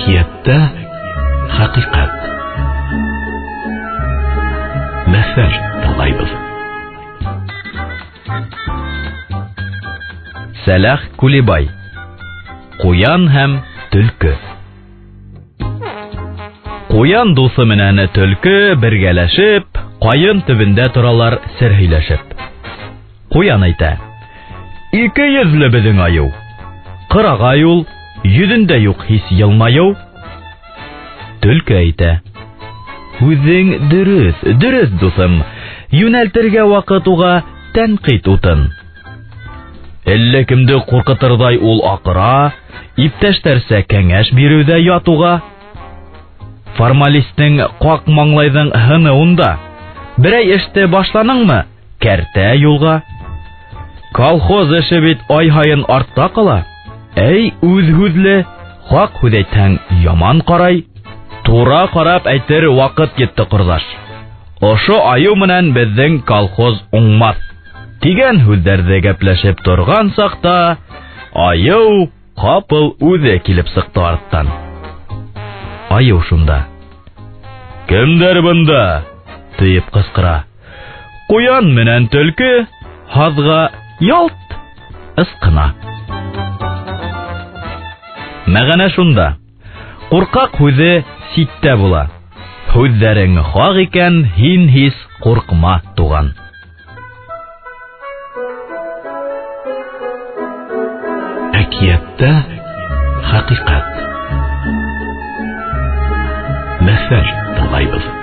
Әкиәттә хәҡиҡәт. Мәҫәл тыңлайбыҙ. Сәләх Кулибай. Ҡуян һәм төлкө. Ҡуян дуҫы менән төлкө бергәләшеп, ҡайын төбөндә торалар сер һөйләшеп. Ҡуян әйтә: "Ике йөҙлө беҙҙең айыу. Ҡырағай ул, йөҙөндә юҡ һис йылмайыу." Төлкө әйтә: "Һүҙең дөрөҫ, дөрөҫ, дуҫым. Йүнәлтергә ваҡыт уға тәнҡит утын. Әллә кемде ҡурҡытырҙай ул аҡыра, иптәштәрсә кәңәш биреүҙә ят уға. Формалистың ҡаҡ маңлайҙың һыны унда. Берәй эште башланыңмы? Кәртә юлға. Колхоз эше бит ай һайын артта ҡала. Әй, үҙ һүҙле, хаҡ һүҙ әйтһәң, яман ҡарай. Тура ҡарап әйтер ваҡыт етте, ҡорҙаш. Ошо айыу менән беҙҙең колхоз уңмаҫ." Тигән һүҙҙәрҙе гәпләшеп торған саҡта айыу ҡапыл үҙе килеп сыҡты арттан. Айыу шунда: "Кемдәр бында?" тиеп ҡысҡыра. Ҡуян менән төлкө һаҙға ялт ысҡына. Мәғәнә шунда: ҡурҡаҡ һүҙе ситтә була. Һүҙҙәрең хаҡ икән, һин һис ҡурҡма, туған. Әкиәттә хәҡиҡәт. Мәҫәл тыңлайбыҙ.